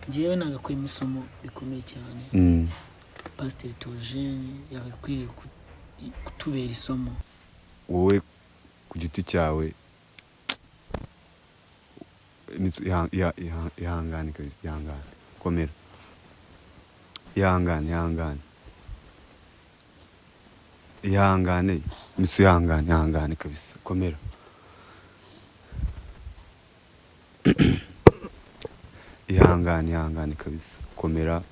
Njyewe nagakuyemo isomo rikomeye cyane. Pasiteri Theogene yagakwiriye kutubera isomo. Wowe ku giti cyawe, ihangane kabisa, ihangane, komera, ihangane, ihangane, ihangane Mitsu, ihangane, ihangane kabisa, komera, ihangane, ihangane kabisa, komera.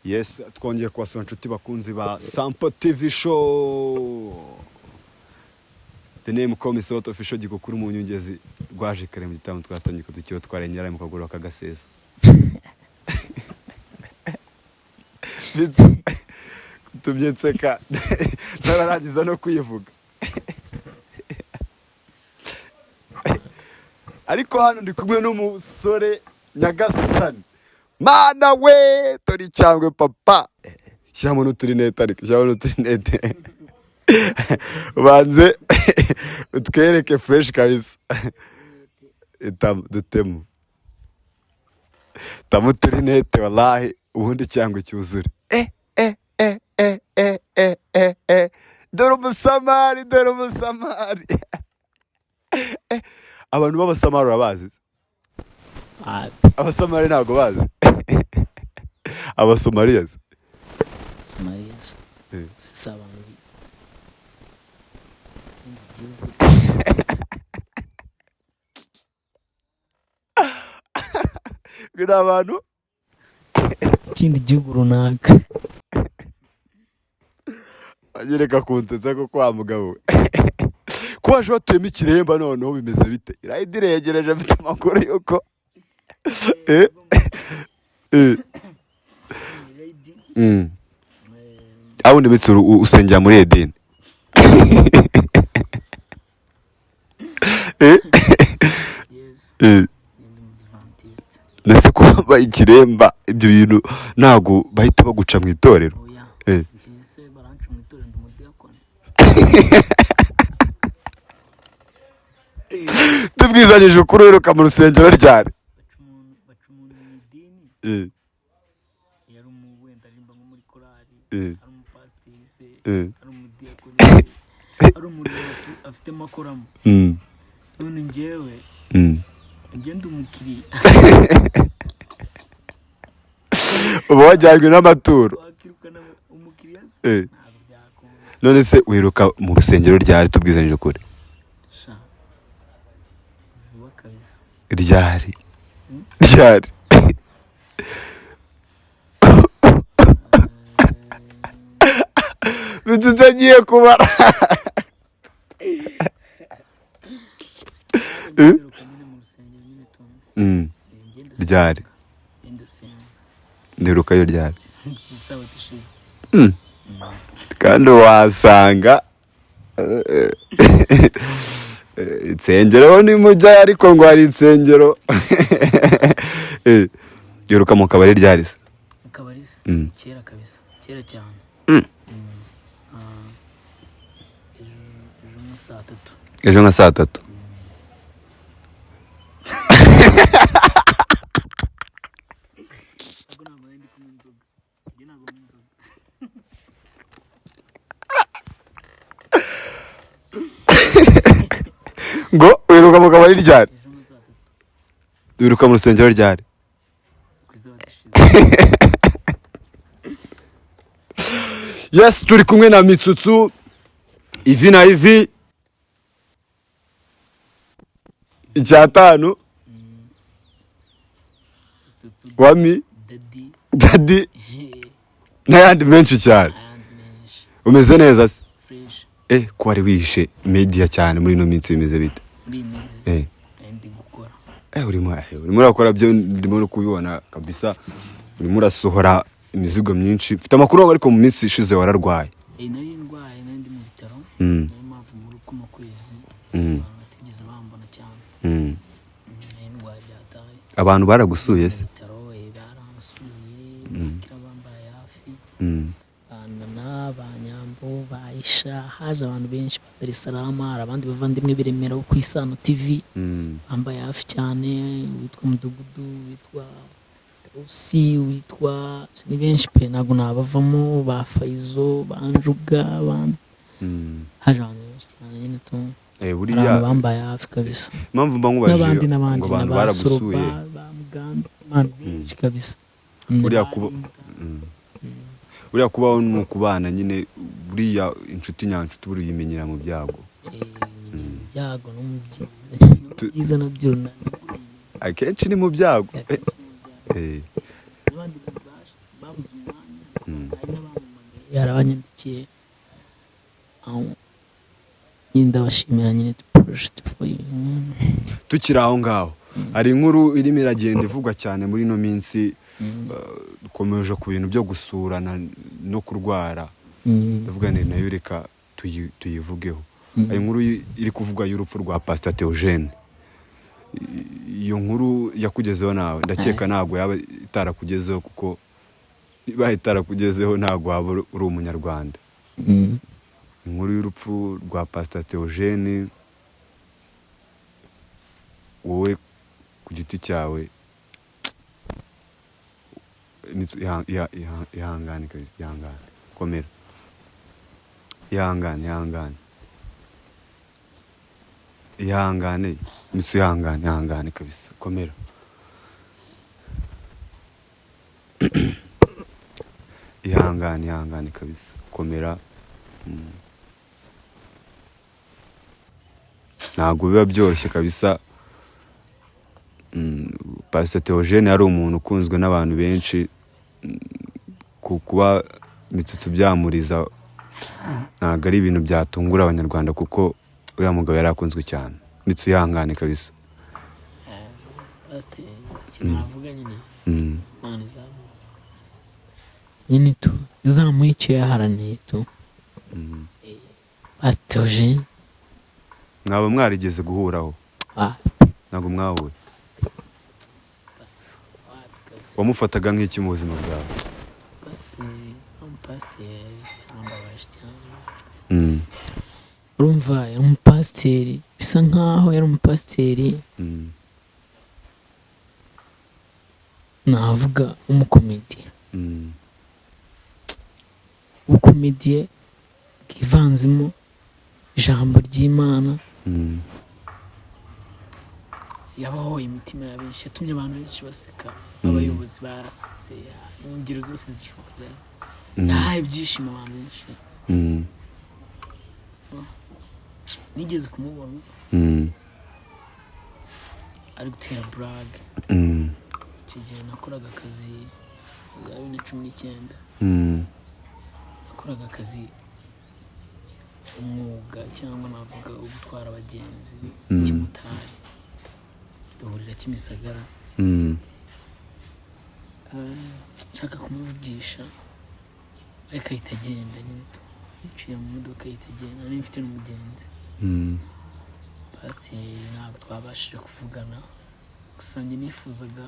Yes, twongeye kubasura inshuti bakunzi ba Sample TV Show. The name Promise Out Official, gikukuru mu nyungezi rwaje kare mu gitaramo twatangiye kudukiyo twarengera mu kaguru kagasesa. Bitse tumye nseka ntararangiza no kwivuga. Ariko hano ndi kumwe n'umusore Nyagasani. Mana we, tori cyangwe papa. Shyiramo n'uturinete, ariko shyiramo n'uturinete. Ubanze utwereke fresh kabisa. Dutemu. Tamu uturinete wallahi, ubundi cyangwa cyuzure. Eh eh eh eh eh eh eh eh. Dore umusamari, dore umusamari. Eh, abantu b'abasamari urabazi? Abasamari ntabwo bazi. Abasomaliya se? Somaliya se? Eh. Si abantu ikindi gihugu. Ni abantu Ikindi gihugu runaka. Anyereka kunsetsa ko kwa mugabo we. Ko waje watuyemo ikiremba noneho bimeze bite? Irayidi iregereje, afite amakuru yuko Aho undi minsi usengera muri Edeni. Yes. Ndi umudivantiste. Ndetse ko wambaye ikiremba, ibyo bintu ntabwo bahita baguca mu itorero? Oya. Njye baranca mu itorero, ndi umudiyakoni. Tubwizanyije ukuri, wiruka mu rusengero ryari? Baca umuntu mu idini. Yari wenda aririmba nko muri korali, ari umupasiteri se, ari umudiyakoni se, ari umurimo afitemo akoramo. None njyewe njye ndi umukiriya. Uba wajyanywe n'amaturo. Wakirukana umukiriya se? Ntabwo byakunda. None se wiruka mu rusengero ryari, tubwizanyije ukuri? Sha, vuba kabisa. Ryari? Ryari? Bitutse agiye kubara. Ntabwo nyine mu rusengero nyine tu. Njye ndasenga. Ryari? Njye ndasenga. Ndirukayo ryari? Si isabato ishize. Kandi wasanga insengero nimujya, ariko ngo hari insengero. Yiruka mu kabari ryari se? Mu kabari se? Kera kabisa, kera cyane. Ejo nka saa tatu. Ejo nka saa tatu. Ariko ntabwo nari ndi kunywa inzoga, njye ntabwo nywa inzoga. Ngo wiruka mu kabari ryari? Ejo nka saa tatu. Wiruka mu rusengero ryari? Ku isabato ishize. Yes, turi kumwe na Mitsutsu ivi na ivi icyatanu. Tsutsu. Wami. Dadi. Dadi n'ayandi menshi cyane. Ayandi menshi. Umeze neza se? Fresh. Ko wari wihishe media cyane muri ino minsi, bimeze bite? Muri iyi minsi se, nari ndi gukora. Urimo urakora byo, ndimo no kubibona kabisa, urimo urasohora imizigo myinshi. Mfite amakuru, ariko mu minsi ishize wararwaye. Nari ndwaye, nari ndi mu bitaro. Niyo mpamvu muri kuno kwezi abantu batigeze bambona cyane. Nari ndwaye byataye. Abantu baragusuye se? Mu bitaro, baransuye, bakira bambaye hafi. Banana ba Nyambo. Bayisha, haje abantu benshi ba Dar es Salaam, hari abandi bavandimwe b'i Remera bo ku Isano TV bambaye hafi cyane, witwa Mudugudu, witwa Usi, witwa, ni benshi pe, ntabwo nabavamo, ba Faizo, ba Njuga, ba haje abantu benshi cyane nyine tu. Eh, Hari buriya abantu bambaye hafi kabisa. Impamvu mba nkubajije N'abandi n'abandi, ngo abantu na ba baragusuye. Soroba, ba Mugambi, abantu benshi kabisa. Buriya kuba buriya kubaho ni ukubana nyine. Buriya inshuti nyanshuti buriya uyimenyera mu byago. Eh, mu byago no mu byiza, no mu byiza nabyo Akenshi ni mu byago. Akenshi ni mu byago. N'abandi babuze umwanya, hari n'abampamagaye, hari abanyandikiye, aho nyine ndabashimira nyine, push for you. Tukiri aho ngaho, hari inkuru irimo iragenda ivugwa cyane muri ino minsi, dukomeje ku bintu byo gusurana no kurwara. Ndavuga nti nayo reka tuyivugeho. Hari inkuru iri kuvugwa y'urupfu rwa Pastor Theogene. Iyo nkuru yakugezeho nawe? Ndakeka ntabwo yaba itarakugezeho, kuko ibaye itarakugezeho ntabwo waba uri umunyarwanda. Inkuru y'urupfu rwa Pastor Theogene, wowe ku giti cyawe, ihangane kabisa, ihangane, komera, ihangane, ihangane, ihangane Mitsu, ihangane, ihangane kabisa, komera, ihangane, ihangane kabisa, komera. Ntabwo biba byoroshye kabisa. Pastor Theogene yari umuntu ukunzwe n'abantu benshi. Kuba Mitsutsu byamuriza ntabwo ari ibintu byatungura abanyarwanda, kuko uriya mugabo yari akunzwe cyane. Mitsu, ihangane kabisa. Pasiteri, ikintu navuga nyine, Imana izamuha nyine tu, izamuha icyo yaharaniye tu. Pasiteri Theogene. Mwaba mwarigeze guhuraho? Ntabwo mwahuye? Wamufataga nk'iki mu buzima bwawe? Pasiteri, umupasiteri arambabaje cyane. Urumva yari umupasiteri, bisa nkaho yari umupasiteri, navuga umukomediye, ubukomediye bwivanzemo ijambo ry'Imana. Yabohoye imitima ya benshi, yatumye abantu benshi baseka, abayobozi barasetse, ingero zose zishoboka. Yahaye ibyishimo abantu benshi. Nigeze kumubona ari gutera burage. Icyo gihe nakoraga akazi za 2019. Nakoraga akazi, umwuga cyangwa navuga wo gutwara abagenzi, kimotari. Duhurira Kimisagara. Nshaka kumuvugisha ariko ahita agenda nyine tu, yiciye mu modoka ahita agenda, nari mfite n'umugenzi. Pasiteri ntabwo twabashije kuvugana, gusa njye nifuzaga,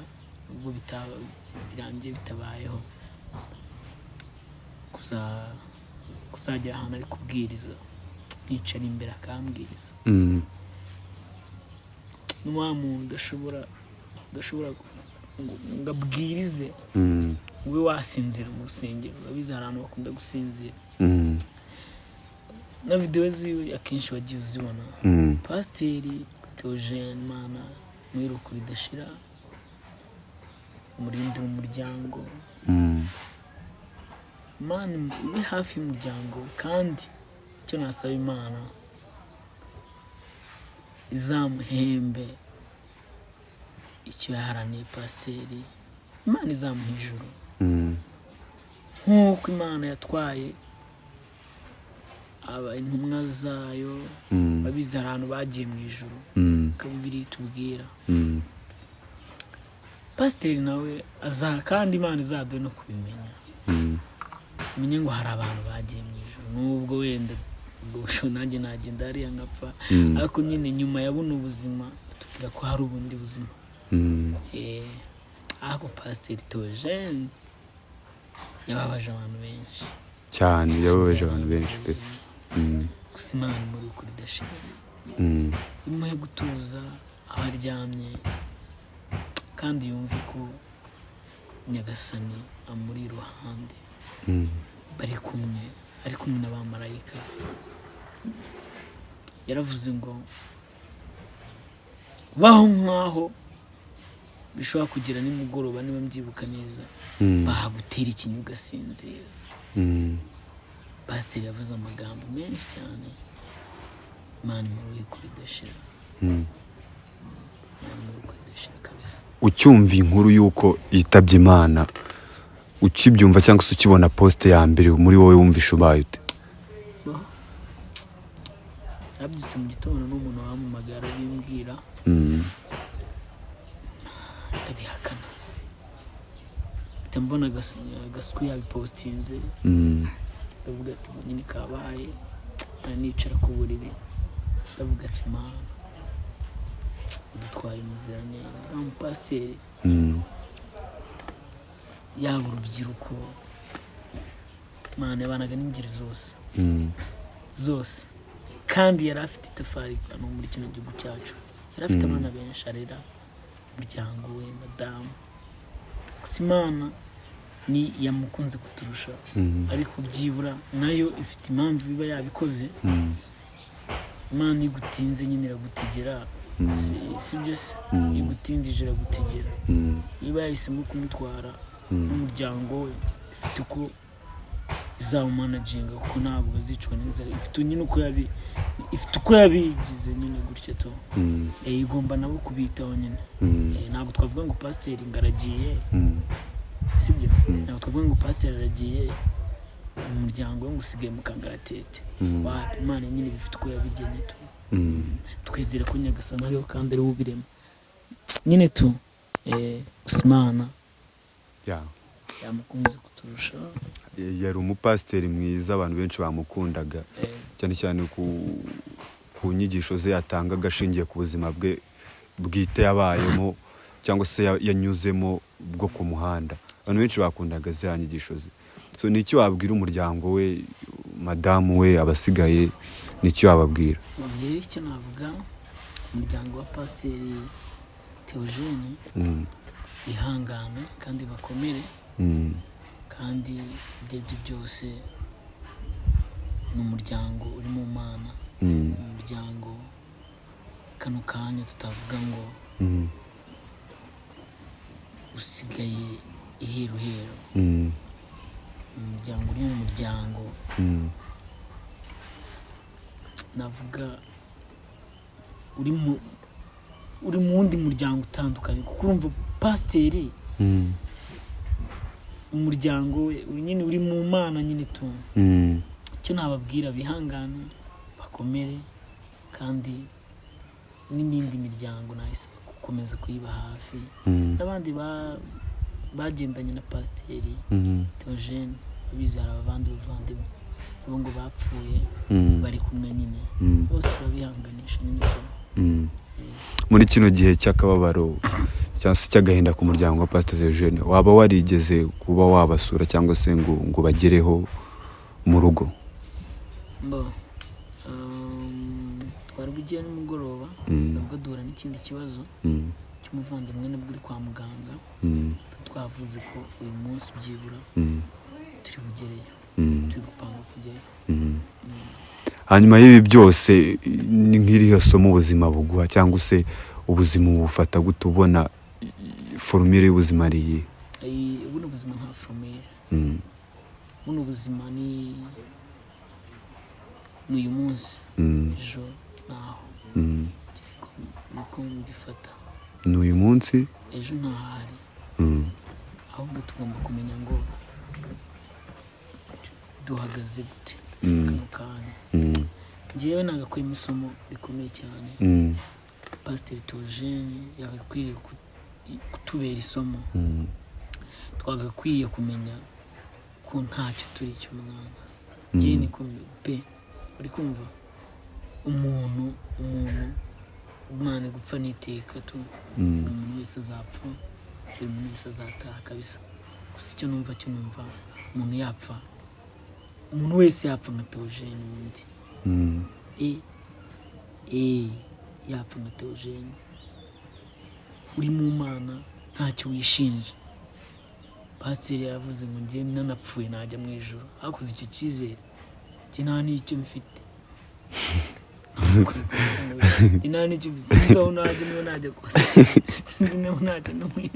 ubwo birangiye bitabayeho, kuzagera ahantu ari kubwiriza nkicara imbere akambwiriza. Ni wa muntu udashobora ngo abwirize ube wasinzira mu rusengero. Urabizi hari abantu bakunda gusinzira. Na videwo ziwe akenshi wagiye uzibona. Pasiteri Theogene, Imana mwiruko ridashira, umurindira umuryango. Imana ibe hafi y'umuryango, kandi icyo nasaba Imana, izamuhembe icyo yaharaniye. Pasiteri, Imana izamuha ijuru. Nk'uko Imana yatwaye aba intumwa zayo, babizi hari ahantu bagiye mu ijuru, uko Bibiliya itubwira. Pasiteri nawe aza, kandi Imana izaduhe no kubimenya, tumenye ngo hari abantu bagiye mu ijuru, nubwo wenda ubwo bushobozi nanjye nagenda hariya nkapfa, ariko nyine nyuma ya buno buzima batubwira ko hari ubundi buzima. Ariko Pasiteri Theogene yababaje abantu benshi. Cyane, yababaje abantu benshi pe. Gusa Imana muri ukuri idashira, imuhe gutuza aho aryamye, kandi yumve ko Nyagasani amuri iruhande, bari kumwe, ari kumwe n'abamarayika. Yaravuze ngo baho nk'aho bishobora kugera nimugoroba, niba mbyibuka neza, bagutera ikinya ugasinzira. Pasiteri yavuze amagambo menshi cyane. Imana imuruhe kuri idashira. Imana imuruhe kuri idashira kabisa. Ucyumva inkuru y'uko yitabye Imana, ukibyumva cyangwa se ukibona post ya mbere, muri wowe wumvishe ubaye ute? Nabyutse mu gitondo n'umuntu wampamagara arabimbwira, ndabihakana, mpita mbona Gasuku yabipostinze. Ndavuga ati "Ubu nyine kabaye." Nicara ku buriri, ndavuga ati "Mana, udutwaye umuziranenge wa mupasiteri." Yaba urubyiruko, Mana, yabanaga n'ingeri zose, zose, kandi yari afite itafari hano muri kino gihugu cyacu. Yari afite abana benshi arera, umuryango we, madamu. Gusa Imana ni yamukunze kuturusha, ariko byibura nayo ifite impamvu iba yabikoze. Imana iyo igutinze nyine iragutegera. Si byo se? Iyo igutinzije iragutegera. Niba yahisemo kumutwara n'umuryango we, ifite uko izawumanaginga, kuko ntabwo bazicwa n'inzara. Ifite nyine uko yabi ifite uko yabigize nyine gutya to. Igomba nabo kubitaho nyine. Ntabwo twavuga ngo pasiteri ngo aragiye, sibyo? Ntabwo twavuga ngo pasiteri aragiye, umuryango we ngo usigaye mu kangaratete. Wapi, Imana nyine bifite uko yabigennye tu. Twizere ko Nyagasani ariho kandi ariwe ubirema nyine tu. Gusa Imana yamukunze kuturusha. Yari umupasiteri mwiza, abantu benshi bamukundaga, cyane cyane ku nyigisho ze yatangaga ashingiye ku buzima bwe bwite yabayemo cyangwa se yanyuzemo bwo ku muhanda. Abantu benshi bakundaga ziriya nyigisho ze. So ni iki wabwira umuryango we, madamu we, abasigaye? Ni iki wababwira? Rero icyo navuga umuryango wa Pasiteri Theogene, ihangane kandi bakomere, kandi ibyo ari byo byose ni umuryango uri mu Mana, umuryango kano kanya tutavuga ngo usigaye iheruheru. Umuryango uri mu muryango, navuga uri mu wundi muryango utandukanye, kuko urumva pasiteri, umuryango we uri nyine uri mu Mana nyine tu. Icyo nababwira, bihangane, bakomere, kandi n'indi miryango nayisaba gukomeza kuyiba hafi, n'abandi bagendanye na Pasiteri Theogene babizi. Hari abandi bavandimwe nabo ngo bapfuye, bari kumwe nyine, bose turabihanganisha nyine tu. Muri kino gihe cy'akababaro cyangwa se cy'agahinda ku muryango wa Pasiteri Theogene, waba warigeze kuba wabasura cyangwa se ngo bagereho mu rugo? Mbo twari bugiye nimugoroba, nabwo duhura n'ikindi kibazo cy'umuvandimwe nabwo uri kwa muganga. Twavuze ko uyu munsi byibura turi bugereyo, turi gupanga kujyayo. Hanyuma y'ibi byose, ni nk'irihe somo ubuzima buguha, cyangwa se ubuzima bufata gute? Ubona formule y'ubuzima ari iyihe? Buno buzima nta formule. Buno buzima ni uyu munsi, ejo ntaho. Niko mbifata. Ni uyu munsi. Ejo ntahari. Ahubwo tugomba kumenya ngo duhagaze gute kano kanya. Njyewe nagakuyemo isomo rikomeye cyane. Pasiteri Theogene yagakwiriye kutubera isomo. Twagakwiye kumenya ko ntacyo turi cyo, mwana. Njyewe niko pe, uri kumva umuntu umwana gupfa n'iteka tu. Buri muntu wese azapfa, buri muntu wese azataha kabisa. Gusa icyo numva, cyo numva umuntu yapfa. Umuntu wese yapfa nka Theogene ubundi. Yapfa nka Theogene. Uri mu Mana ntacyo wishinja. Pasiteri yavuze ngo njye nanapfuye najya mu ijuru, hakoze icyo cyizere, njye nta n'icyo mfite. Njye nta n'icyo mfite, sinzi aho najya, niba najya kwa Satani, sinzi niba najya no mu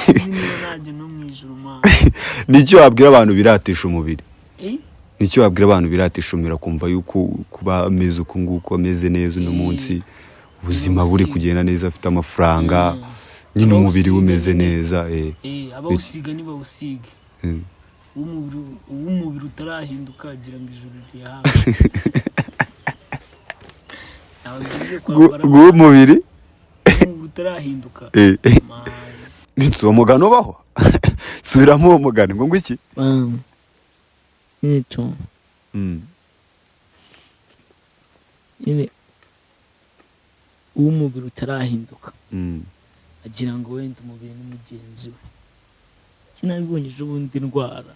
sinzi niba najya no mu ijuru, Mana. Nicyo wabwira abantu biratisha umubiri? Eh? Nicyo wabwira abantu biratisha umubiri, akumva yuko kuba ameze uku nguku, ameze neza uno munsi, ubuzima buri kugenda neza, afite amafaranga, nyine umubiri we umeze neza? Abawusiga ntibawusige. Uw'umubiri utarahinduka agira ngo ijuru rihawe. Ntabwo bivuze kwambara. Guha umubiri. Uw'umubiri utarahinduka. Mayi. Nitsi uwo mugani ubaho, subiramo uwo mugani ngo iki? Nyine tu nyine uw'umubiri utarahinduka agira ngo wenda umubiri ni mugenzi we. Kinabibonye ejo bundi ndwara.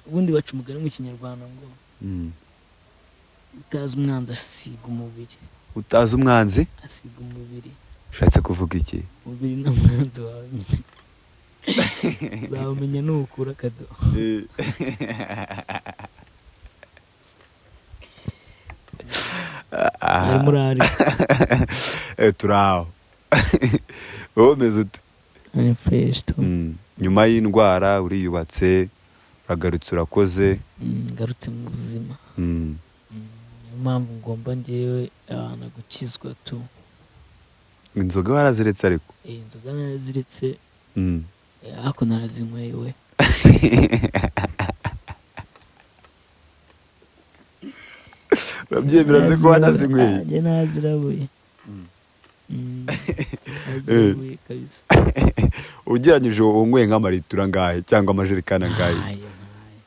Ubundi baca umugani mu Kinyarwanda ngo utazi umwanzi asiga umubiri. Utazi umwanzi asiga umubiri. Ushatse kuvuga iki? Umubiri ni umwanzi wawe nyine, uzawumenya nukura akado. Arimo urari. Turi aho, wowe umeze ute? Ni fresh tu. Nyuma y'indwara uriyubatse, uragarutse, urakoze. Ngarutse mu buzima. Niyo mpamvu ngomba ngewe abantu gukizwa tu. Inzoga waraziretse ariko? Inzoga naraziretse. Ariko narazinyweye we. Urabyemera se ko wanazinyweye? Njye narazirabuye. Narazirabuye kabisa. Ugereranyije unyweye nk'amaritiro angahe cyangwa amajerekani angahe? Ntayo,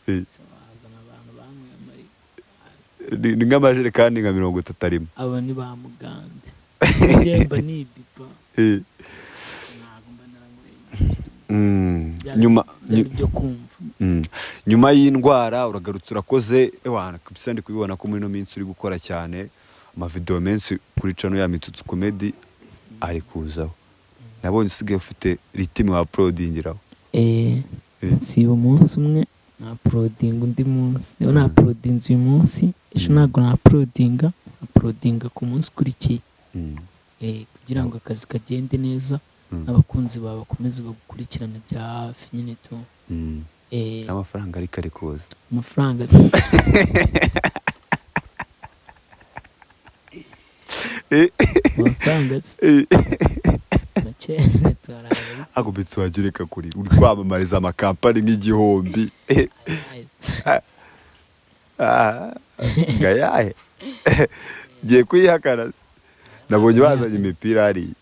ntayo. Wazana abantu banyweye Ni nk'amajerekani nka 30 arimo. Aba ni ba mugande, njye mba nibipa. Ntabwo mba naranyweye. Nyuma Byari byo kumva. Nyuma y'indwara uragarutse, urakoze, ewana kabisa. Ndi kubibona ko muri ino minsi uri gukora cyane, amavideo menshi kuri channel ya Mitsutsu Comedy ari kuzaho. Nabonye usigaye ufite ritime wa uploadingiraho. Nsiba umunsi umwe na uploadinga undi munsi. Niba na uploadinze uyu munsi, ejo ntabwo na uploadinga, uploadinga ku munsi ukurikiye. Kugira ngo akazi kagende neza, abakunzi bawe bakomeze bagukurikirane bya hafi nyine tu. Amafaranga ariko ari kuza? Amafaranga amafaranga se make turaraye. Ako Mitsu, wajya ureka kuri uri kwamamariza amakampani nk'igihumbi. Ngayahe ngiye kuyihakana se? Nabonye bazanye imipira hariya.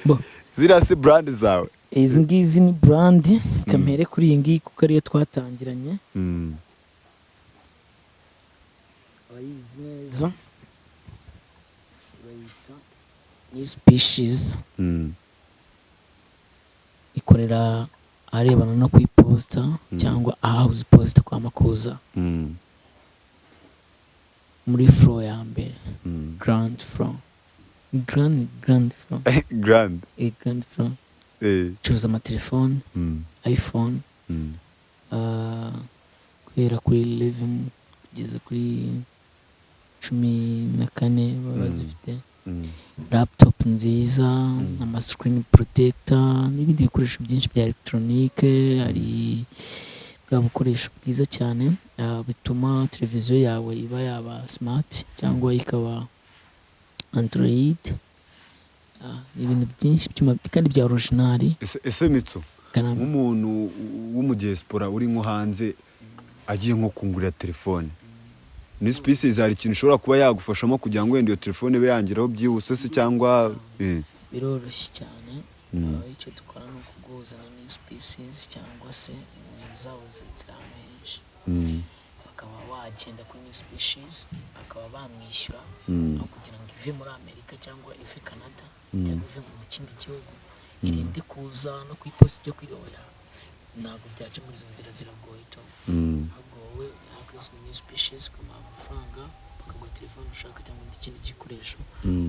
Bo. Ziriya si brand zawe? Izi ngizi ni brand, kamere kuri iyi ngiyi kuko ariyo twatangiranye. Abayizi neza bayita ni species. Ikorera aharebana no ku iposita cyangwa ahahoze iposita kwa Makuza, muri floor ya mbere. Grand floor, grand floor. Grand. Grand floor. Icuruza amatelefone, iPhone, guhera kuri 11 kugeza kuri 14 baba bazifite. Laptop nziza, ama screen protector n'ibindi bikoresho byinshi bya elegitoronike. Hari bwa bukoresho bwiza cyane, bituma televiziyo yawe iba yaba smart cyangwa ikaba Android. Ni ibintu byinshi byuma kandi bya original. Ese Mitsu, nk'umuntu w'umudiyasipora uri nko hanze agiye nko kungurira telefone ni species, hari ikintu ishobora kuba yagufashamo kugira ngo wenda iyo telefone ibe yangeraho byihuse se cyangwa? Biroroshye cyane. Icyo dukora ni ukuguhuza na new species cyangwa se inzu zabo ziri ahantu henshi. Bakaba wagenda kuri new species bakaba bamwishyura, aho kugira ngo ive muri Amerika cyangwa ive Canada cyangwa ive mu kindi gihugu. Irinde kuza no ku iposita ujya kwiyoboya, ntabwo byaca muri izo nzira, ziragoye to. Ahubwo wowe Grace New Species ukamuha amafaranga, bakaguha telefone ushaka cyangwa ikindi gikoresho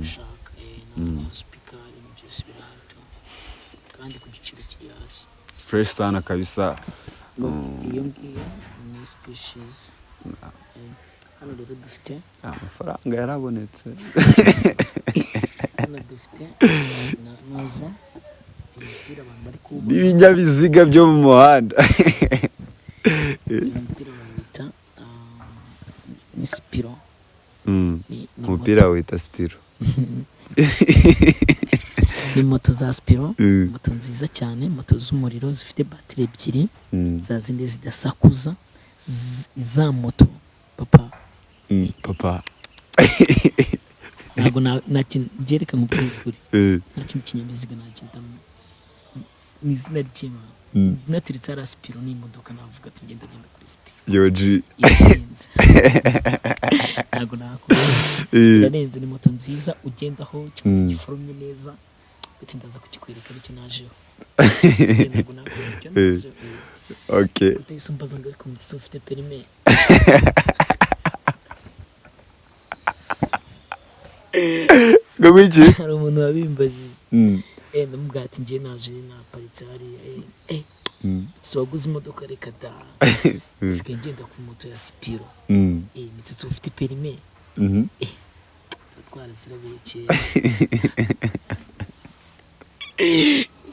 ushaka, n'amaspeaker, ibintu byose birahari to, kandi ku giciro kiri hasi. Fresh sana kabisa. Iyo ngiyo ni Species. Hano rero dufite Amafaranga yarabonetse. Hano dufite na nuza imipira abantu bari kuwubona. N'ibinyabiziga byo mu muhanda. Uyu mupira bawita ni Spiro. Ni Umupira wita Spiro. Ni moto za Spiro, moto nziza cyane, moto z'umuriro zifite batiri ebyiri, za zindi zidasakuza, za moto papa. Papa. Ntabwo ngereka nkubwize ukuri, nta kindi kinyabiziga nagendamo mu izina ry'Imana nateretse hariya Spiro n'imodoka, navuga ati ngenda genda kuri Spiro. Yo G. Irarenze, ntabwo nakubeshya, irarenze. Ni moto nziza ugendaho, kimoto giforomye neza, ndetse ndaza kukikwereka, nicyo najeho. Ntabwo nakwereka icyo najeho. Utahise umbaza ngo ariko mutsi ufite perime? Ngo ngwiki? Hari umuntu wabimbajije. Ndamubwira ati njye naje naparitse hariya. So waguze imodoka? Reka da, nsigaye ngenda ku moto ya Spiro. Mitsutsu ufite perime? Tuba twarazirabuye kera.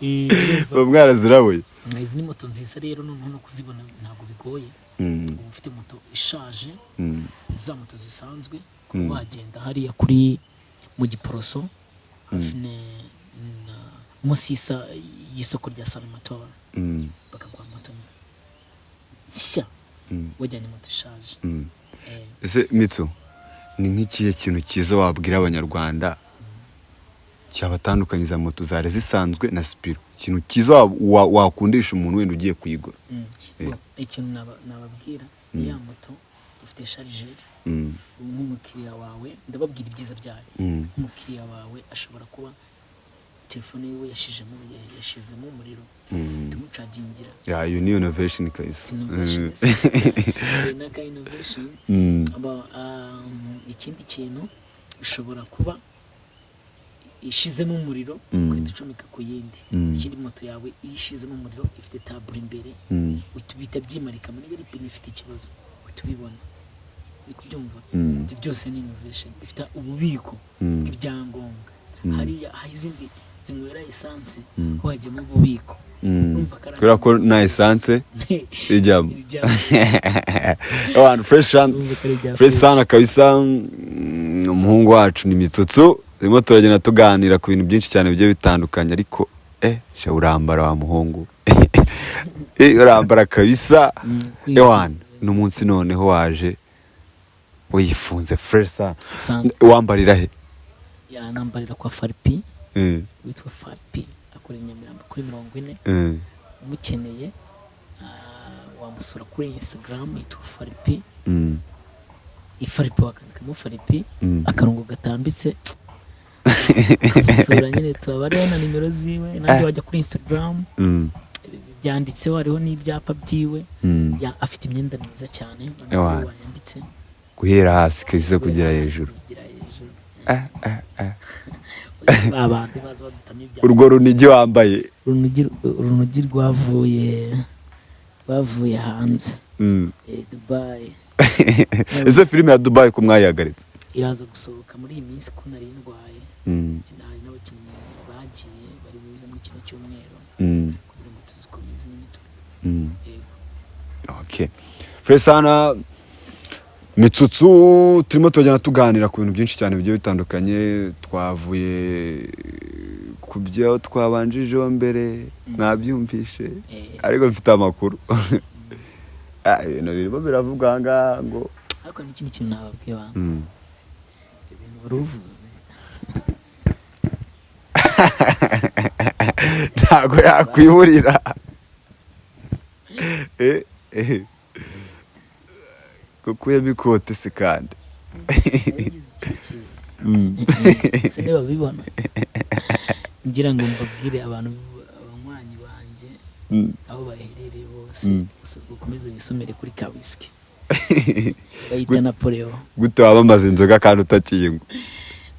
Urumva? Uba mwarazirabuye. Izi ni moto nziza rero, noneho no kuzibona ntabwo bigoye. Uba ufite moto ishaje, za moto zisanzwe, kuba wagenda hariya kuri mu Giporoso hafi munsi y'isoko rya Salamatora, bakaguha moto nshya wajyanye moto ishaje. Ese Mitsu, ni nk'ikihe kintu cyiza wabwira Abanyarwanda cyabatandukanyiriza moto zari zisanzwe na Spiro, ikintu cyiza wakundisha umuntu wenda ugiye kuyigura? Bo, ikintu nababwira, ya moto ifite chargeur. Nk'umukiriya wawe, ndababwira ibyiza byayo. Nk'umukiriya wawe ashobora kuba telefone yiwe yashizemo umuriro, tumucagingira. Yeah, iyo ni innovation kabisa. Innovation, n'aka innovation. Ikindi kintu, ishobora kuba ishizemo umuriro, uhita ucomeka ku yindi. Ikindi, moto yawe iyo ishizemo umuriro ifite taburo imbere, uhita bihita byimarika niba ari pine ifite ikibazo, uhita ubibona, uri kubyumva? Ibyo byose ni innovation. Ifite ububiko bw'ibyangombwa. Hariya hari izindi zinywera esanse, ho hajyamo ububiko. Urumva ko ari Kubera ko nta esanse ijyamo. Ijyamo. Abantu fresh and Urumva ko ari ibya fresh sana kabisa. Umuhungu wacu ni Mitsutsu, turimo turagenda tuganira ku bintu byinshi cyane bigiye bitandukanye, ariko sha urambara wa muhungu, urambara kabisa. Ewan, n'umunsi noneho waje wifunze fresh sana. Sana. Wambarira he? Yanambarira kwa Faripi, witwa Faripi, akora i Nyamirambo kuri 40. Umukeneye wamusura kuri Instagram, yitwa Faripi. Ifaripi wakandikamo Faripi, akarongo gatambitse, ukamusura nyine, tuba hariho na nimero ziwe. Nanjye wajya kuri Instagram, byanditseho, hariho n'ibyapa byiwe. Afite imyenda myiza cyane, urabona ko Ewana. wanyambitse. Guhera hasi kabisa kugera hejuru. Kugera hejuru. Eh. Ba bandi baza badutamo ibya Urwo runigi wambaye? Urunigi rwavuye hanze. Dubai. Ese filime ya Dubai ko mwayihagaritse? Iraza gusohoka muri iyi minsi, ko nari ndwaye. Hari n'abakinnyi bagiye bari buze muri kino cyumweru kugira ngo tuzikomeze nyine yego. Okay. Fresh sana Mitsutsu, turimo turagenda tuganira ku bintu byinshi cyane bigiye bitandukanye. Twavuye ku byo twabanjijeho mbere, mwabyumvishe, ariko mfite amakuru. Ibintu birimo biravugwa aha ngaha ngo Ariko n'ikindi kintu nababwiye abantu, ibyo bintu wari uvuze. Ntabwo yakwiburira. Gukuyemo ikote se kandi? Nagize ikintu kintu, se niba bibona. Ngira ngo mbabwire abantu, abanywanyi banjye, aho baherereye bose, bakomeze bisomere kuri ka whisky bayita Napoleon. Gute wamamaza inzoga kandi utakiyinywa?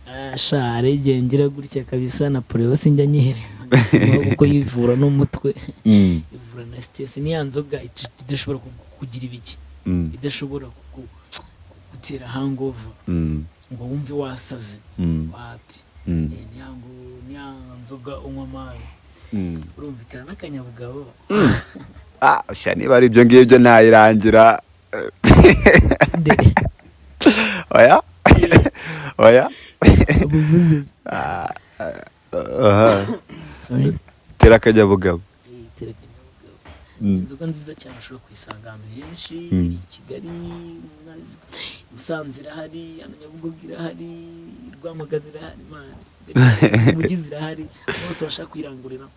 Ah, sha, hari igihe ngira gutya kabisa. Napoleon sinjya nyihereza, ngasoma kuko yivura n'umutwe, ivura na stress. Ni ya nzoga idashobora kugira ibiki, idashobora kugutera hangover ngo wumve wasaze. Wapi. Ni ya nzoga unywa amazi, urumva itera n'akanyabugabo. Ah, sha, niba ari ibyo ngibyo ntayirangira. Nde? Oya, oya. Ubuvuze se? Aha. Sorry. Tera akanyabugabo. Itera akanyabugabo. Inzoga nziza cyane, ushobora kuyisanga ahantu henshi. Iri i Kigali, Musanze irahari, hano Nyabugogo irahari, Rwamagana irahari, man, mu mujyi zirahari hose. Washaka kuyirangurira,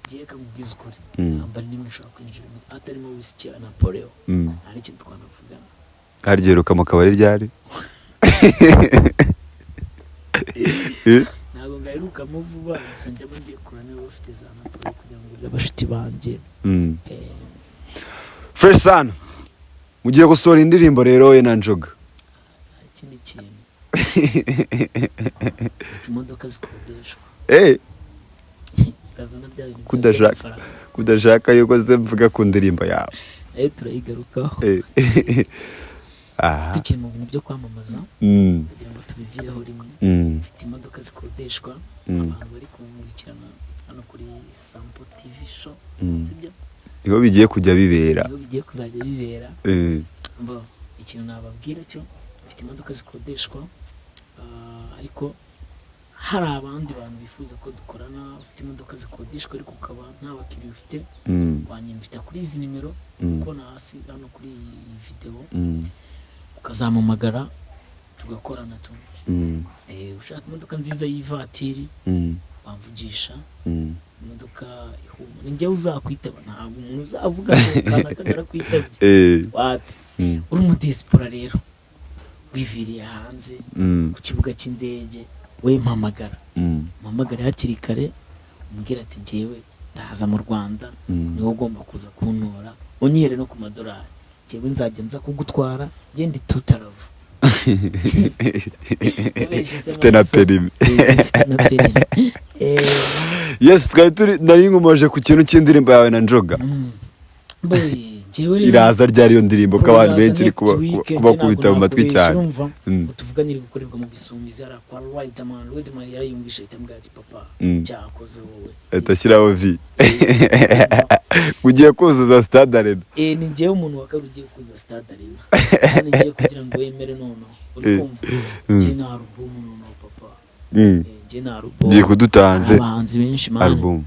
ngiye kamubwiza ukuri, ambara nimwe ushobora kwinjiramo hatarimo whisky ya Napoleon, nta n'ikintu twanavugana. Harya uheruka mu kabari ryari? Ntabwo ngaherukamo vuba, gusa njyamo ngiye kureba niba bafite za Napoleon kugira ngo ngurire abashuti banjye. Fresh sana, mugiye gusohora indirimbo rero we na Njoga. Ikindi kintu, mfite imodoka zikodeshwa. Ukazana bya bintu by'amafaranga. Kudashaka yuko se mvuga ku ndirimbo yawe? Nayo turayigarukaho. Aha. Tukiri mu bintu byo kwamamaza, kugira ngo tubivireho rimwe, mfite imodoka zikodeshwa. Abantu bari kunkurikirana hano kuri Sample TV Show, sibyo? Niho bigiye kujya bibera. Niho bigiye kuzajya bibera. Bo ikintu nababwira cyo, mfite imodoka zikodeshwa, ariko hari abandi bantu bifuza ko dukorana. Ufite imodoka zikodeshwa ariko ukaba nta bakiriya ufite, wanyimvita kuri izi nimero kubona hasi hano kuri iyi videwo, ukazampamagara tugakorana tu. Ushaka imodoka nziza y'ivatiri, wamvugisha. Imodoka ihumura, ni njyewe uzakwitaba, ntabwo umuntu uzavuga ngo kanaka narakwitabye. Wapi. Uri umudiaspora rero wiviriye hanze, ku kibuga cy'indege, we mpamagara, mpamagara hakiri kare, umbwira ati: "Njyewe ndaza mu Rwanda, niwe ugomba kuza kuntora, unyihere no ku madolari, njyewe nzajya nza kugutwara, ngende tutaravu." Ufite na perimi. Mfite na perimi. Yes, twari turi, nari nkomoje ku kintu cy'indirimbo yawe na Njoga. Boy, njyewe rero Iraza ryari iyo ndirimbo, ko abantu benshi iri kubakubita mu matwi cyane? Urumva, tuvuganire gukorerwa mu Bisumizi hariya kwa Riderman. Riderman yarayumvishe ahita ambwira ati: "Papa, cyakoze wowe." Ahita ashyiraho vi ugiye kuzuza Stade Arena. Ni njyewe umuntu wa kabiri ugiye kuza Stade Arena, kandi ngiye kugira ngo wemere noneho, uri kumva, njye na album noneho, papa. Njye na album. Ugiye kudutanze Hari abahanzi benshi, man, album.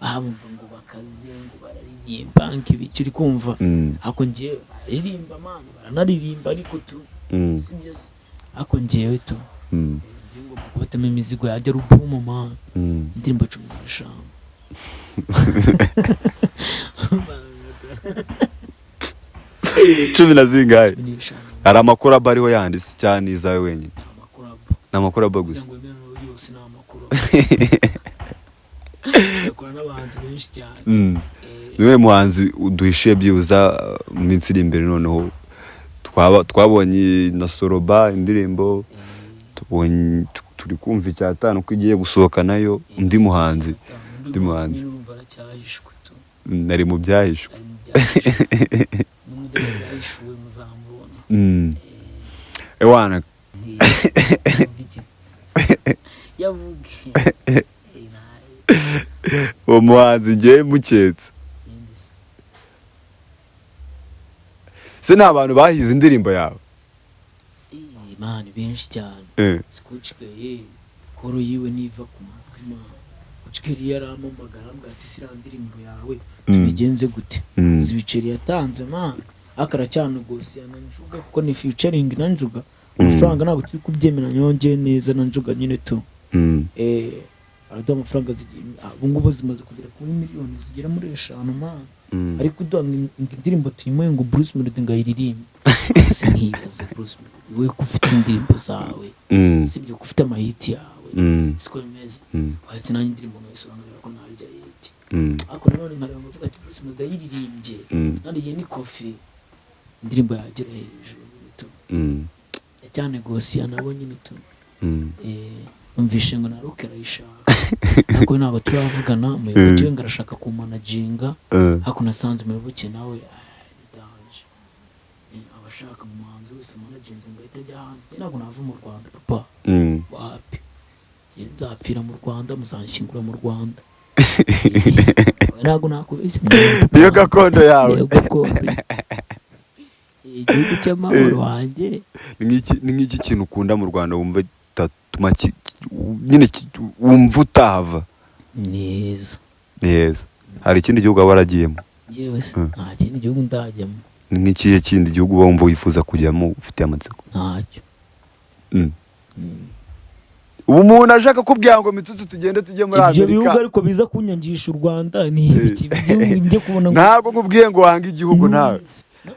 Bamva ngo bakaze, ngo bararirimba nk'ibiki, uri kumva? Ariko njyewe bararirimba, man, baranaririmba, ariko tu, sibyo se? Ariko njyewe tu, njyewe ngomba kubatamo imizigo yajya album, man, indirimbo 15. Cumi na zingahe? 15. Hari amacollabo ariho yanditse cyane, izawe wenyine? Amacollabo. Ni amacollabo Kugira gusa? ngo wemerere yose ni amacollabo, bakora n'abahanzi benshi cyane. Niwe muhanzi uduhishiye byibuza mu minsi iri imbere? Noneho twabonye na Soroba indirimbo, tubonye turi kumva icyatanu ko igiye gusohoka nayo. Undi muhanzi? Undi Undi muhanzi. Nyine urumva aracyahishwe tu. Nari mu byahishwe. Ari mu byahishwe, n'umujya mu byahishuwe muzamubona. Ewana. Yavuge. Uwo muhanzi ngiye muketse. Ninde se? Se ni abantu bahize indirimbo yawe? Man, benshi cyane. Sikucikeye koro yiwe niva ku matwi, man. Kucikeri yarampamagara ambwira ati: "Siriya ndirimbo yawe tubigenze gute?" Uzi ibiceri yatanze, man? Ariko aracyanegosiya na Njuga kuko ni featuring na Njuga. Amafaranga ntabwo turi kubyemera nyongeye neza na Njuga nyine tu. Araduha amafaranga, ubu ngubu zimaze kugera kuri miliyoni zigera muri 5, man. Ariko uduha ngo indirimbo tuyimuhe, ngo Bruce Melody ngo ayiririmbe. Gusa nkibaza, Bruce Melody, we ko ufite indirimbo zawe, sibyo, ko ufite amahiti yawe. Siko bimeze. Wahetse nanjye indirimbo nkayisura nkareba ko ntarya hit. Ariko nanone nkareba nkavuga ati Bruce Melody yayiririmbye, nariye n'ikofi, indirimbo yagera hejuru tu. Ndacyanegosiya nabo nyine tu. Numvishe ngo naruke arayishaka, ariko ntabwo turavugana. Muyoboke we ngo arashaka kumanaginga, ariko nasanze Muyoboke nawe ni danger. Aba ashaka umuhanzi wese managinze ngo ahite ajya hanze. Njye ntabwo nava mu Rwanda, papa. Wapi. Njye nzapfira mu Rwanda, muzanshyingura mu Rwanda. Ntabwo nakubeshya. Niyo gakondo yawe. Niyo gakondo, igihugu cy'amahoro wanjye. Ni nk'iki kintu ukunda mu Rwanda wumva kitatuma nyine wumva utahava? Neza. Ni heza. Hari ikindi gihugu waba waragiyemo? Yewe se, nta kindi gihugu ndajyamo. Ni nk'ikihe kindi gihugu uba wumva wifuza kujyamo, ufitiye amatsiko? Ntacyo. Ubu umuntu ashaka kubwira ngo Mitsutsu, tugende tujye muri Ibyo bihugu Amerika. ariko biza kunyangisha u Rwanda ni ibiki? Igihugu njye kubona ngo Ntabwo nkubwiye ngo wange igihugu nawe.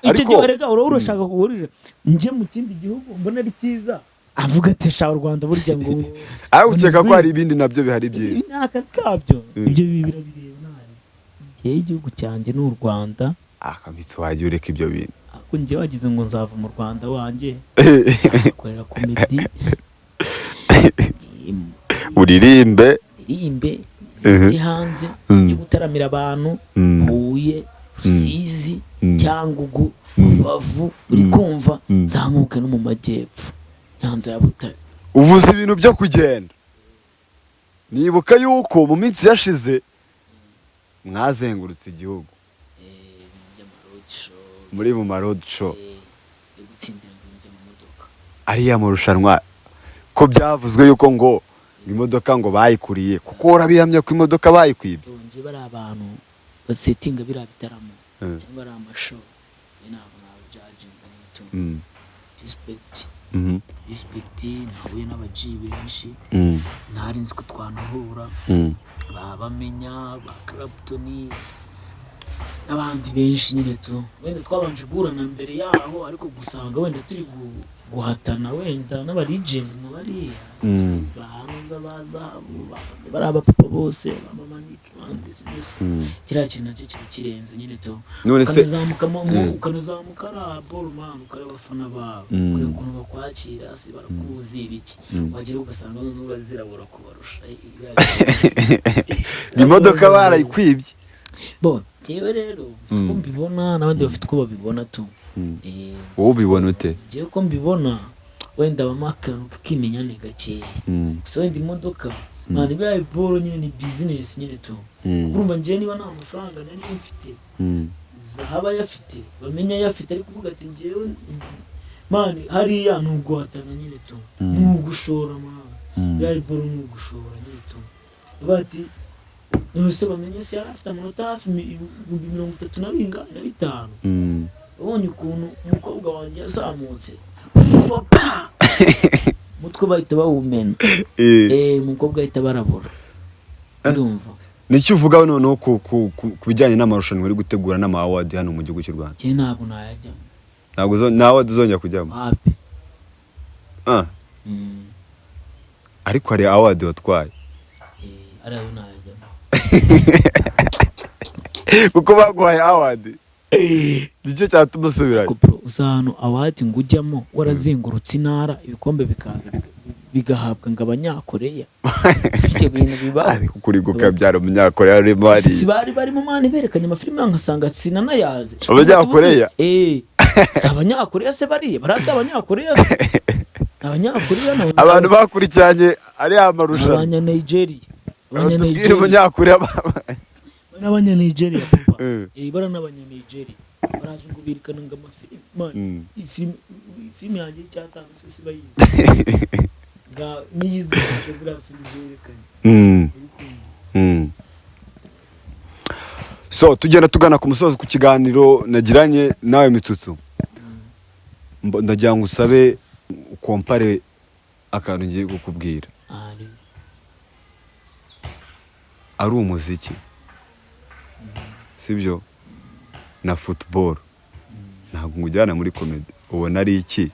Icyo Ariko- gihe rega uraba urashaka kuburira njye mu kindi gihugu mbona ari cyiza, avuga ati sha, u Rwanda burya ngo Ariko ukeka ko hari ibindi nabyo bihari byiza. Ni akazi kabyo. Ibyo birabireba nabi. Njyewe igihugu cyanjye ni u Rwanda. Akamitsi, wajya ureka ibyo bintu. Ariko njye wagize ngo nzava mu Rwanda wanjye, nzakorera comedy, Uririmbe. Ndirimbe zijye hanze yo gutaramira abantu, Huye, Rusizi, Cyangugu, Rubavu, uri kumva, nzamuke no mu majyepfo, Nyanza ya Butare. Uvuze ibintu byo kugenda, nibuka yuko mu minsi yashize mwazengurutse igihugu. Ibintu by'ama-road show. Muri mu ma road show. Yo gutsindira ngo ibintu by'amamodoka. Ariya marushanwa ko byavuzwe yuko ngo imodoka ngo bayikuriye, kuko urabihamya ko imodoka bayikwibye? Bongeye bari abantu basetinga biriya bitaramo cyangwa ari ama show, njye ntabwo nabijajinga n'imitungo. Respect. Respect. Nahuye n'abaji benshi ntari nzi ko twanahura, babamenya ba Clapton n'abandi benshi nyine tu. Wenda twabanje guhura na mbere yaho, ariko gusanga wenda turi guhatana wenda n'aba legend nka bariya bahanza ba zahabu, bari abapapa bose, ba mama Nick, bandi mbese. Kiriya kintu nacyo kiba kirenze nyine tu. None se Ukanazamuka ukanazamuka ari ball man, ukareba abafana bawe, ukareba ukuntu bakwakira, se barakuzi ibiki, wagera ugasanga noneho urazirabura kubarusha. Imodoka barayikwibye? Bo njyewe rero mfite uko mbibona, n'abandi bafite uko babibona tu. Wowe ubibona ute? Njyewe uko mbibona, wenda habamo akantu k'ikimenyane gakeya. Gusa wenda imodoka mwana, biriya biporo nyine ni business nyine tu. Kuko urumva njyewe niba nta mafaranga nari mfite, zahaba ayafite, bamenya ayafite, ari kuvuga ati njyewe man hariya ni uguhatana nyine tu, ni ugushora man. Biriya biporo ni ugushora nyine tu. Bati none bamenye se yari afite amanota hafi 35,000 na bitanu. Ubonye ukuntu umukobwa wanjye yazamutse, pa! Umutwe bahita bawumena. Umukobwa ahita barabura, urumva. Nicyo uvuga noneho ku bijyanye n'amarushanwa uri gutegura n'ama award hano mu gihugu cy'u Rwanda? Njye ntabwo nayajyamo. Ntabwo nta award uzongera kujyamo? Wapi. Ah, ariko hari award watwaye. Ariyo nayajyamo. Kuko baguhaye award, nicyo cyatuma usubirayo. Ariko bro, uza ahantu award ngo ujyamo warazengurutse intara, ibikombe bikaza bigahabwa ngo Abanyakoreya, ibyo bintu bibaho? Ariko kuri gukabyara Umunyakoreya urimo Si hariya. bari barimo man, berekanye amafilime nkasanga sinanayazi. Abanyakoreya? Si Abanyakoreya se bariya barasi, Abanyakoreya se Abanyakoreya ni Abantu bakurikiranye ariya marushanwa, Abanyanigeria. tubwire. Abanyanigeria. Umunyakoreya N'Abanyanigeria papa. Bara n'Abanyanigeria baraje ngo berekana ngo amafilime man. Filime yanjye y'icyatanu se siba yizi nga niyizwi kurusha ziriya filime berekanye. So tugenda tugana ku musozo ku kiganiro nagiranye nawe Mitsutsu. Ndagira ngo usabe ukompare akantu ngiye kukubwira. Ari Ari umuziki, sibyo, na football, ntabwo ngujyana muri comedy, ubona ari iki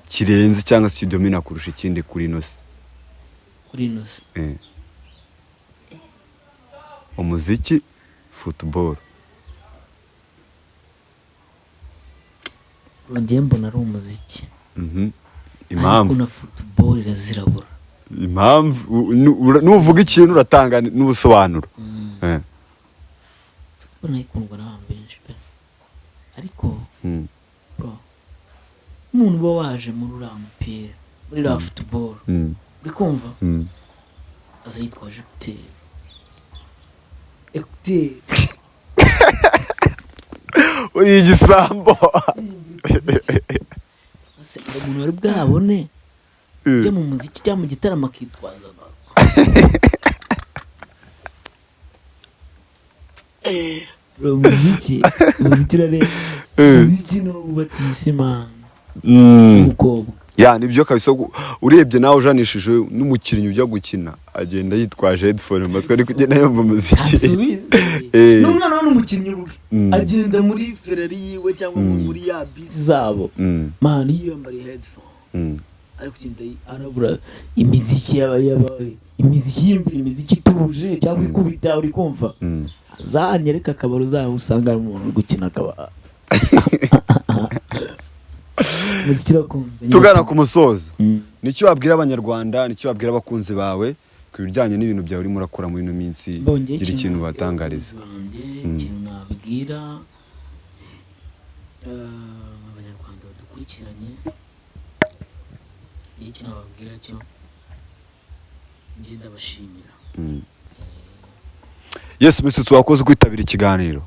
kirenze cyangwa se kidomina kurusha ikindi kuri ino si? Kuri ino si. Umuziki, football. Njyewe mbona ari umuziki. Ariko Impamvu? na football irazirabura. Impamvu, nuvuga ikintu uratanga n'ubusobanuro. Football nayo ikundwa n'abantu benshi pe, ariko bro, umuntu uba waje muri uriya mupira, muri uriya football, uri kumva, aza yitwaje écouteurs, écouteurs. Uri igisambo. Ese hari umuntu wari bwabone ujya mu muziki cyangwa mu gitaramo akitwaza baro? Bro, umuziki urareba, umuziki ni wo wubatse iyi si, man. Umukobwa. Ya, nibyo kabisa. Urebye nawe ujanishije n'umukinnyi ujya gukina, agenda yitwaje headphone mu matwi, ari kugenda yumva umuziki. Asubize. N'umwana we n'umukinnyi ubwe agenda muri Ferrari yiwe cyangwa muri ya bisi zabo, man, iyo yambariye headphone, ari kugenda arabura imiziki, yaba imiziki, yumvira imiziki ituje cyangwa ikubita, uri kumva? Zanyereka akabari, uzaba usanga ari umuntu uri gukina, akaba umuziki urakunzwe. Tugana ku musozo, nicyo wabwira Abanyarwanda, nicyo wabwira abakunzi bawe ku bijyanye n'ibintu byawe urimo urakora muri ino minsi? Bongeye. Gira ikintu batangariza. Banjye, ikintu nabwira Abanyarwanda badukurikiranye, iyo ikintu nababwira cyo, njye ndabashimira. Yes, Mitsutsu, wakoze kwitabira ikiganiro.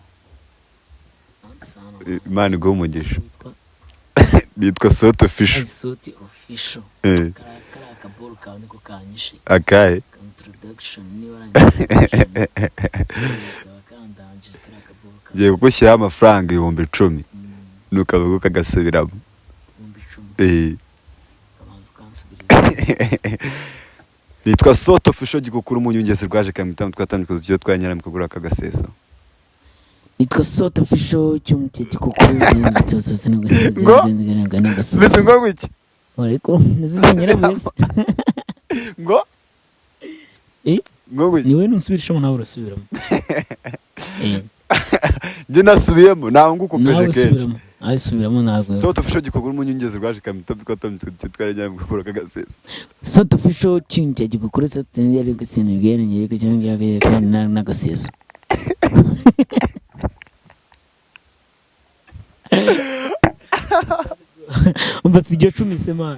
Asante sana. Imana iguhe umugisha. Witwa? Nitwa Soto Official. Isoti Official. Kariya kaboro kawe niko kanyishe. Akahe? Ka introduction, niba ari introduction, kaba kandangije kariya kaboro kawe. Ngiye kugushyiraho amafaranga 10,000, nukavuga ukagasubiramo. 10,000? Ukabanza ukansubiriza. Nitwa Soto Official, gikukuru mu nyungezi rwaje kamita twatandukanye ibyo twanyara mu kugura akagaseso. Nitwa Soto Official cy'umuke gikukuru. Ngo? Mbese ngo iki? Ariko nzizenyera wese. Ngo? Eh? Ngo iki? Niwe nusubirishamo, nawe urasubiramo. Njye nasubiyemo, ntawe ngukopeje Nawe kenshi. usubiramo, nawe subiramo, ntabwo. Soto Official, gikukuru mu nyungezi rwaje kamita twatandukanye ibyo twanyara mu kugura akagaseso. Soto Official cy'umuke gikukuru soto yari gusinibwene ngiye kucyangwa n'agaseso. Umva, si iryo cumi se, man?